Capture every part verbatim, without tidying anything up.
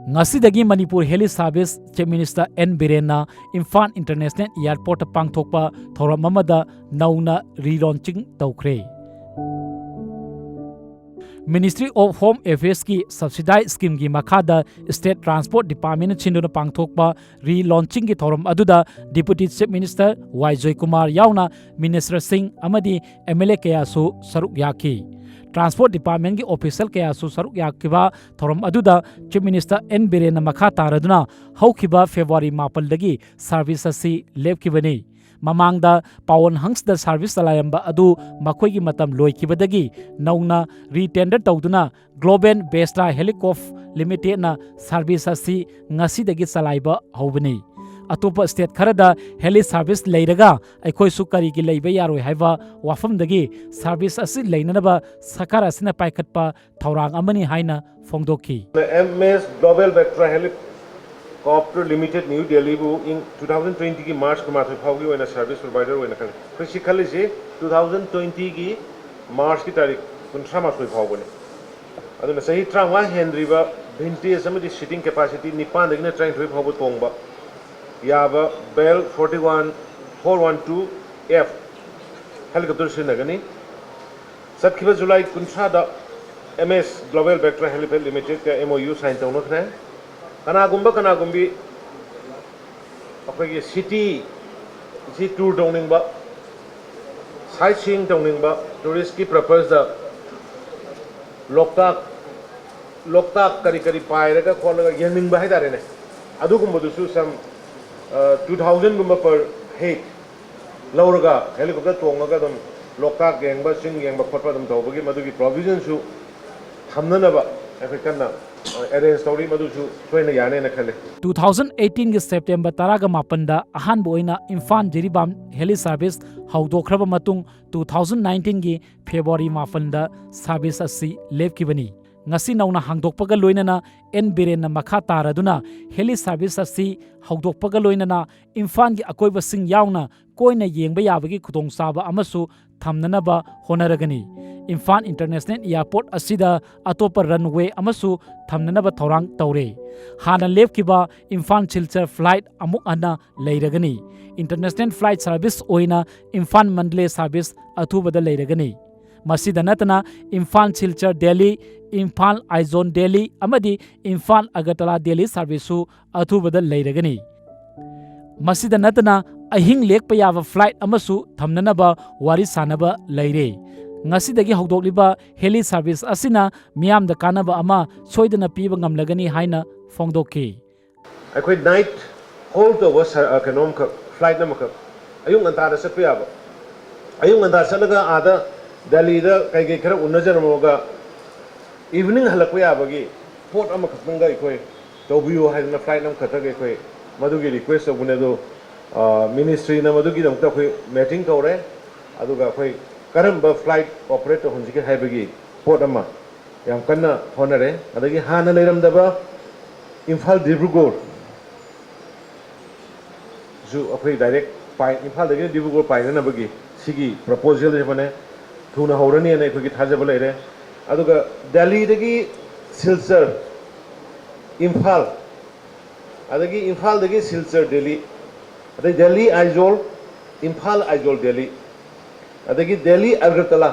ꯉꯁꯤꯗꯒꯤ Manipur heli service chief minister N ꯕꯤꯔꯦꯟꯅ Imphal international ꯑꯦꯌꯔꯄꯣꯔꯠꯇ ꯄꯥꯡꯊꯣꯛꯄ ꯊꯧꯔꯝ ꯑꯃꯗ ꯅꯧꯅ ꯔꯤꯂꯣꯟꯆꯤꯡ ꯇꯧꯈ꯭ꯔꯦ꯫ Ministry of Home Affairsꯀꯤ subsidize schemeꯒꯤ ꯃꯈꯥꯗ State Transport Departmentꯅ ꯁꯤꯟꯗꯨꯅ ꯄꯥꯡꯊꯣꯛꯄ ꯔꯤꯂꯣꯟꯆꯤꯡꯒꯤ ꯊꯧꯔꯝ ꯑꯗꯨꯗ Deputy Chief Minister ꯋꯥꯏ ꯖꯣꯏꯀꯨꯃꯥꯔ ꯌꯥꯎꯅ ꯃꯤꯅꯤꯁꯇꯔꯁꯤꯡ ꯑꯃꯗꯤ ꯑꯦꯝ ꯑꯦꯜ ꯑꯦ ꯀꯌꯥꯁꯨ ꯁꯔꯨꯛ ꯌꯥꯈꯤ꯫ ꯇ꯭ꯔꯥꯟꯁꯄꯣꯔꯠ ꯗꯤꯄꯥꯔꯠꯃꯦꯟꯒꯤ ꯑꯣꯐꯤꯁꯤꯌꯦꯜ ꯀꯌꯥꯁꯨ ꯁꯔꯨꯛ ꯌꯥꯈꯤꯕ ꯊꯧꯔꯝ ꯑꯗꯨꯗ ꯆꯤꯐ ꯃꯤꯅꯤꯁꯇꯔ ꯑꯦꯟ ꯕꯤꯔꯦꯟꯅ ꯃꯈꯥ ꯇꯥꯔꯗꯨꯅ ꯍꯧꯈꯤꯕ ꯐꯦꯕ꯭ꯔꯨꯋꯥꯔꯤ ꯃꯥꯄꯜꯗꯒꯤ ꯁꯥꯔꯚꯤꯁ ꯑꯁꯤ ꯂꯦꯞꯈꯤꯕꯅꯤ꯫ ꯃꯃꯥꯡꯗ ꯄꯥꯋꯟ ꯍꯪꯁꯇ ꯁꯥꯔꯚꯤꯁ ꯆꯂꯥꯏꯔꯝꯕ ꯑꯗꯨ ꯃꯈꯣꯏꯒꯤ ꯃꯇꯝ ꯂꯣꯏꯈꯤꯕꯗꯒꯤ ꯅꯧꯅ ꯔꯤꯇꯦꯟꯗꯔ ꯇꯧꯗꯨꯅ ꯒ꯭ꯂꯣꯕꯦꯜ ꯕꯦꯁꯇ꯭ꯔꯥ ꯍꯦꯂꯤꯀꯣꯞ ꯂꯤꯃꯤꯇꯦꯗꯅ ꯁꯥꯔꯚꯤꯁ ꯑꯁꯤ ꯉꯁꯤꯗꯒꯤ ꯆꯂꯥꯏꯕ ꯍꯧꯕꯅꯤ꯫ ꯑꯇꯣꯞꯄ ꯁ꯭ꯇꯦꯠ ꯈꯔꯗ ꯍꯦꯂꯤ ꯁꯥꯔꯚꯤꯁ ꯂꯩꯔꯒ ꯑꯩꯈꯣꯏꯁꯨ ꯀꯔꯤꯒꯤ ꯂꯩꯕ ꯌꯥꯔꯣꯏ ꯍꯥꯏꯕ ꯋꯥꯐꯝꯗꯒꯤ ꯁꯥꯔꯚꯤꯁ ꯑꯁꯤ ꯂꯩꯅꯅꯕ ꯁꯔꯀꯥꯔ ꯑꯁꯤꯅ ꯄꯥꯏꯈꯠꯄ ꯊꯧꯔꯥꯡ ꯑꯃꯅꯤ ꯍꯥꯏꯅ ꯐꯣꯡꯗꯣꯛꯈꯤ꯫ M S Global Vectra Helicopter Limited New Delhi ꯕꯨ ꯏꯪ two thousand twenty ꯒꯤ ꯃꯥꯔꯆ ꯀꯨꯟꯃꯥꯊꯣꯏ ꯐꯥꯎꯒꯤ ꯑꯣꯏꯅ ꯁꯥꯔꯚꯤꯁ ꯄ꯭ꯔꯣꯚꯥꯏꯗꯔ ꯑꯣꯏꯅ ꯈꯜꯂꯤ꯫ ꯑꯩꯈꯣꯏ ꯁꯤ ꯈꯜꯂꯤꯁꯤ two thousand twenty ꯒꯤ ꯃꯥꯔꯆꯀꯤ ꯇꯥꯔꯤꯛ ꯀꯨꯟꯊ꯭ꯔꯥ ꯃꯥꯊꯣꯏ ꯐꯥꯎꯕꯅꯤ꯫ ꯑꯗꯨꯅ ꯆꯍꯤ ꯇꯔꯥꯃꯉꯥ ꯍꯦꯟꯗ꯭ꯔꯤꯕ ꯚꯤꯟꯇꯦꯖ ꯑꯃꯗꯤ ꯁꯤꯇꯤꯡ ꯀꯦꯄꯥꯁꯤꯇꯤ ꯅꯤꯄꯥꯟꯗꯒꯤꯅ ꯇꯔꯥꯅꯤꯊꯣꯏ ꯐꯥꯎꯕ ꯇꯣꯡꯕ ꯌꯥꯕ Bell forty one four one two F helicopter ꯁꯤꯖꯤꯟꯅꯒꯅꯤ꯫ ꯆꯠꯈꯤꯕ July ꯀꯨꯟꯊ꯭ꯔꯥꯗ M S Global Vectra Helipad Limited ꯀ M O U sign ꯇꯧꯅꯈ꯭ꯔꯦ꯫ ꯀꯅꯥꯒꯨꯝꯕ ꯀꯅꯥꯒꯨꯝꯕꯤ ꯑꯩꯈꯣꯏꯒꯤ ꯁꯤꯇꯤ ꯁꯤ ꯇꯨꯔ ꯇꯧꯅꯤꯡꯕ, ꯁꯥꯏꯠ ꯁꯤꯌꯤꯡ ꯇꯧꯅꯤꯡꯕ, ꯇꯨꯔꯤꯁꯀꯤ ꯄꯔꯄꯁꯇ ꯂꯣꯛꯇꯥꯛ, ꯂꯣꯛꯇꯥꯛ ꯀꯔꯤ ꯀꯔꯤ ꯄꯥꯏꯔꯒ ꯈꯣꯠꯂꯒ ꯌꯦꯡꯅꯤꯡꯕ ꯍꯥꯏꯇꯥꯔꯦꯅꯦ, ꯑꯗꯨꯒꯨꯝꯕꯗꯨꯁꯨ some two thousand ꯒꯨꯝꯕ per head ꯂꯧꯔꯒ ꯍꯦꯂꯤꯀꯣꯞꯇꯔ ꯇꯣꯡꯉꯒ ꯑꯗꯨꯝ ꯂꯣꯛꯇꯥꯛ ꯌꯦꯡꯕ, ꯆꯤꯡ ꯌꯦꯡꯕ ꯈꯣꯠꯄ ꯑꯗꯨꯝ ꯇꯧꯕꯒꯤ ꯃꯗꯨꯒꯤ ꯄ꯭ꯔꯣꯚꯤꯖꯟꯁꯨ ꯊꯝꯅꯅꯕ ꯑꯩꯈꯣꯏ ꯀꯟꯅ ꯑꯦꯔꯦꯟꯖ ꯇꯧꯔꯤ, ꯃꯗꯨꯁꯨ ꯁꯣꯏꯅ ꯌꯥꯅꯦꯅ ꯈꯜꯂꯤ꯫ Two thousand eighteen ꯒꯤ ꯁꯦꯞꯇꯦꯝꯕꯔ ꯇꯔꯥꯒ ꯃꯥꯄꯟꯗ ꯑꯍꯥꯟꯕ ꯑꯣꯏꯅ ꯏꯝꯐꯥꯜ ꯖꯤꯔꯤꯕꯥꯝ ꯍꯦꯂꯤ ꯁꯥꯔꯚꯤꯁ ꯍꯧꯗꯣꯛꯈ꯭ꯔꯕ ꯃꯇꯨꯡ, two thousand nineteen ꯒꯤ ꯐꯦꯕ꯭ꯔꯨꯋꯥꯔꯤ ꯃꯥꯄꯟꯗ ꯁꯥꯔꯚꯤꯁ ꯑꯁꯤ ꯂꯦꯞꯈꯤꯕꯅꯤ꯫ ꯉꯁꯤ ꯅꯧꯅ ꯍꯥꯡꯗꯣꯛꯄꯒ ꯂꯣꯏꯅꯅ ꯑꯦꯟ ꯕꯤꯔꯦꯟꯅ ꯃꯈꯥ ꯇꯥꯔꯗꯨꯅ ꯍꯦꯂꯤ ꯁꯥꯔꯚꯤꯁ ꯑꯁꯤ ꯍꯧꯗꯣꯛꯄꯒ ꯂꯣꯏꯅꯅ ꯏꯝꯐꯥꯜꯒꯤ ꯑꯀꯣꯏꯕꯁꯤꯡ ꯌꯥꯎꯅ ꯀꯣꯏꯅ ꯌꯦꯡꯕ ꯌꯥꯕꯒꯤ ꯈꯨꯗꯣꯡꯆꯥꯕ ꯑꯃꯁꯨ ꯊꯝꯅꯅꯕ ꯍꯣꯠꯅꯔꯒꯅꯤ꯫ ꯏꯝꯐꯥꯜ ꯏꯟꯇꯔꯅꯦꯁꯅꯦꯜ ꯑꯦꯌꯥꯔꯄꯣꯔꯠ ꯑꯁꯤꯗ ꯑꯇꯣꯞꯄ ꯔꯟꯋꯦ ꯑꯃꯁꯨ ꯊꯝꯅꯅꯕ ꯊꯧꯔꯥꯡ ꯇꯧꯔꯦ꯫ ꯍꯥꯟꯅ ꯂꯦꯞꯈꯤꯕ ꯏꯝꯐꯥꯜ ꯁꯤꯜꯆꯔ ꯐ꯭ꯂꯥꯏꯠ ꯑꯃꯨꯛ ꯍꯟꯅ ꯂꯩꯔꯒꯅꯤ꯫ ꯏꯟꯇꯔꯅꯦꯁꯅꯦꯜ ꯐ꯭ꯂꯥꯏꯠ ꯁꯥꯔꯚꯤꯁ ꯑꯣꯏꯅ ꯏꯝꯐꯥꯜ ꯃꯟꯗꯂꯦ ꯁꯥꯔꯚꯤꯁ ꯑꯊꯨꯕꯗ ꯂꯩꯔꯒꯅꯤ꯫ ꯃꯁꯤꯗ ꯅꯠꯇꯅ ꯏꯝꯐꯥꯜ ꯁꯤꯜꯆꯔ ꯗꯦꯜꯂꯤ, ꯏꯝꯐꯥꯜ ꯑꯥꯏꯖꯣꯜ ꯗꯦꯜꯂꯤ ꯑꯃꯗꯤ ꯏꯝꯐꯥꯜ ꯑꯒꯔꯇꯂꯥ ꯗꯦꯜꯂꯤ ꯁꯥꯔꯚꯤꯁꯁꯨ ꯑꯊꯨꯕꯗ ꯂꯩꯔꯒꯅꯤ꯫ ꯃꯁꯤꯗ ꯅꯠꯇꯅ ꯑꯍꯤꯡ ꯂꯦꯛꯄ ꯌꯥꯕ ꯐ꯭ꯂꯥꯏꯠ ꯑꯃꯁꯨ ꯊꯝꯅꯅꯕ ꯋꯥꯔꯤ ꯁꯥꯅꯕ ꯂꯩꯔꯦ꯫ ꯉꯁꯤꯗꯒꯤ ꯍꯧꯗꯣꯛꯂꯤꯕ ꯍꯦꯂꯤ ꯁꯥꯔꯚꯤꯁ ꯑꯁꯤꯅ ꯃꯤꯌꯥꯝꯗ ꯀꯥꯟꯅꯕ ꯑꯃ ꯁꯣꯏꯗꯅ ꯄꯤꯕ ꯉꯝꯂꯒꯅꯤ ꯍꯥꯏꯅ ꯐꯣꯡꯗꯣꯛꯈꯤ꯫ ꯑꯩꯈꯣꯏ ꯅꯥꯏꯠ ꯍꯣꯜ ꯇꯧꯕ ꯁꯔ-, ꯑ, ꯀꯩꯅꯣꯝꯈꯛ, ꯐ꯭ꯂꯥꯏꯠ ꯑꯃꯈꯛ, ꯑꯌꯨꯛ ꯉꯟꯇꯥꯗ ꯆꯠꯄ ꯌꯥꯕ, ꯑꯌꯨꯛ ꯉꯟꯇꯥ ꯆꯠꯂꯒ ꯑꯥꯗ ꯗꯦꯜꯂꯤꯗ ꯀꯩꯀꯩ ꯈꯔ ꯎꯅꯖꯔꯝꯃꯒ ꯏꯚꯤꯅꯤꯡ ꯍꯜꯂꯛꯄ ꯌꯥꯕꯒꯤ ꯄꯣꯠ ꯑꯃꯈꯛꯇꯪꯒ ꯑꯩꯈꯣꯏ ꯇꯧꯕꯤꯌꯨ ꯍꯥꯏꯗꯅ ꯐ꯭ꯂꯥꯏꯠ ꯑꯃꯈꯛꯇꯒ ꯑꯩꯈꯣꯏ ꯃꯗꯨꯒꯤ ꯔꯤꯀ꯭ꯋꯦꯁ ꯇꯧꯕꯅꯦ꯫ ꯑꯗꯣ, ꯑ, ꯃꯤꯅꯤꯁꯇ꯭ꯔꯤꯅ ꯃꯗꯨꯒꯤꯗꯃꯛꯇ ꯑꯩꯈꯣꯏ ꯃꯦꯇꯤꯡ ꯇꯧꯔꯦ꯫ ꯑꯗꯨꯒ ꯑꯩꯈꯣꯏ ꯀꯔꯝꯕ ꯐ꯭ꯂꯥꯏꯠ ꯑꯣꯄꯔꯦꯠ ꯇꯧꯍꯟꯁꯤꯒꯦ ꯍꯥꯏꯕꯒꯤ ꯄꯣꯠ ꯑꯃ ꯌꯥꯝ ꯀꯟꯅ ꯍꯣꯠꯅꯔꯦ꯫ ꯑꯗꯒꯤ ꯍꯥꯟꯅ ꯂꯩꯔꯝꯗꯕ ꯏꯝꯐꯥꯜ ꯗꯤꯕ꯭ꯔꯨꯒꯔ ꯁꯨ ꯑꯩꯈꯣꯏ ꯗꯥꯏꯔꯦꯛ ꯄꯥꯏ-, ꯏꯝꯐꯥꯜꯗꯒꯤꯅ ꯗꯤꯕ꯭ꯔꯨꯒꯔ ꯄꯥꯏꯅꯅꯕꯒꯤ ꯁꯤꯒꯤ ꯄ꯭ꯔꯄꯣꯖꯦꯜꯁꯤꯃꯅꯦ ꯊꯨꯅ ꯍꯧꯔꯅꯤꯅ ꯑꯩꯈꯣꯏꯒꯤ ꯊꯥꯖꯕ ꯂꯩꯔꯦ꯫ ꯑꯗꯨꯒ ꯗꯦꯜꯂꯤꯗꯒꯤ ꯁꯤꯜꯆꯔ, ꯏꯝꯐꯥꯜ, ꯑꯗꯒꯤ ꯏꯝꯐꯥꯜꯗꯒꯤ ꯁꯤꯜꯆꯔ ꯗꯦꯜꯂꯤ, ꯑꯗꯩ ꯗꯦꯜꯂꯤ ꯑꯥꯏꯖꯣꯜ, ꯏꯝꯐꯥꯜ ꯑꯥꯏꯖꯣꯜ ꯗꯦꯜꯂꯤ, ꯑꯗꯒꯤ ꯗꯦꯜꯂꯤ ꯑꯒꯔꯇꯂꯥ,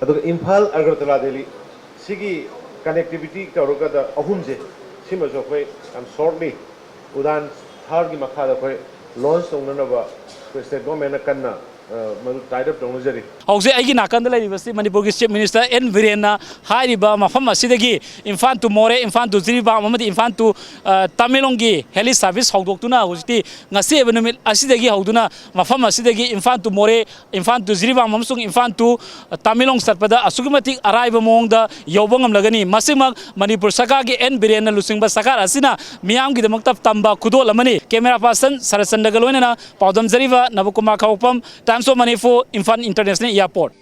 ꯑꯗꯨꯒ ꯏꯝꯐꯥꯜ ꯑꯒꯔꯇꯂꯥ ꯗꯦꯜꯂꯤ, ꯁꯤꯒꯤ ꯀꯅꯦꯛꯇꯤꯚꯤꯇꯤ ꯇꯧꯔꯒꯗ ꯑꯍꯨꯝꯁꯦ, ꯁꯤꯃꯁꯨ ꯑꯩꯈꯣꯏ ꯌꯥꯝ ꯁꯣꯔꯠꯂꯤ ꯎꯗꯥꯟ ꯊꯥꯔꯒꯤ ꯃꯈꯥꯗ ꯑꯩꯈꯣꯏ ꯂꯣꯟꯆ ꯇꯧꯅꯅꯕ ꯑꯩꯈꯣꯏ ꯁ꯭ꯇꯦꯠ ꯒꯣꯔꯃꯦꯟꯅ ꯀꯟꯅ, ꯑ, ꯃꯗꯨ ꯇꯥꯏꯠ ꯑꯞ ꯇꯧꯅꯖꯔꯤ꯫ ꯍꯧꯖꯤꯛ ꯑꯩꯒꯤ ꯅꯥꯀꯟꯗ ꯂꯩꯔꯤꯕꯁꯤ ꯃꯅꯤꯄꯨꯔꯒꯤ ꯆꯤꯐ ꯃꯤꯅꯤꯁꯇꯔ ꯑꯦꯟ ꯕꯤꯔꯦꯟꯅ ꯍꯥꯏꯔꯤꯕ ꯃꯐꯝ ꯑꯁꯤꯗꯒꯤ ꯏꯝꯐꯥꯜ ꯇꯨ ꯃꯣꯔꯦ, ꯏꯝꯐꯥꯜ ꯇꯨ ꯖꯤꯔꯤꯕꯥꯝ ꯑꯃꯗꯤ ꯏꯝꯐꯥꯜ ꯇꯨ, ꯑ, ꯇꯃꯦꯡꯂꯣꯡꯒꯤ ꯍꯦꯂꯤ ꯁꯥꯔꯚꯤꯁ ꯍꯧꯗꯣꯛꯇꯨꯅ ꯍꯧꯖꯤꯛꯇꯤ ꯉꯁꯤ ꯑꯣꯏꯕ ꯅꯨꯃꯤꯠ ꯑꯁꯤꯗꯒꯤ ꯍꯧꯗꯨꯅ ꯃꯐꯝ ꯑꯁꯤꯗꯒꯤ ꯏꯝꯐꯥꯜ ꯇꯨ ꯃꯣꯔꯦ, ꯏꯝꯐꯥꯜ ꯇꯨ ꯖꯤꯔꯤꯕꯥꯝ ꯑꯃꯁꯨꯡ ꯏꯝꯐꯥꯜ ꯇꯨ ꯇꯃꯦꯡꯂꯣꯡ ꯆꯠꯄꯗ ꯑꯁꯨꯛꯀꯤ ꯃꯇꯤꯛ ꯑꯔꯥꯏꯕ ꯃꯑꯣꯡꯗ ꯌꯧꯕ ꯉꯝꯂꯒꯅꯤ꯫ ꯃꯁꯤꯃꯛ ꯃꯅꯤꯄꯨꯔ ꯁꯔꯀꯥꯔꯒꯤ ꯑꯦꯟ ꯕꯤꯔꯦꯟꯅ ꯂꯨꯆꯤꯡꯕ ꯁꯔꯀꯥꯔ ꯑꯁꯤꯅ ꯃꯤꯌꯥꯝꯒꯤꯗꯃꯛꯇ ꯇꯝꯕ ꯈꯨꯗꯣꯜ ꯑꯃꯅꯤ꯫ ꯀꯦꯃꯦꯔꯥ ꯄꯥꯔꯁꯟ ꯁꯔꯠꯆꯟꯗ꯭ꯔꯒ ꯂꯣꯏꯅꯅ ꯄꯥꯎꯗꯝꯖꯔꯤꯕ ꯅꯕꯀꯨꯃꯥꯔ ꯈꯥꯎꯄꯝ, Times of Manipur, Imphal international airport.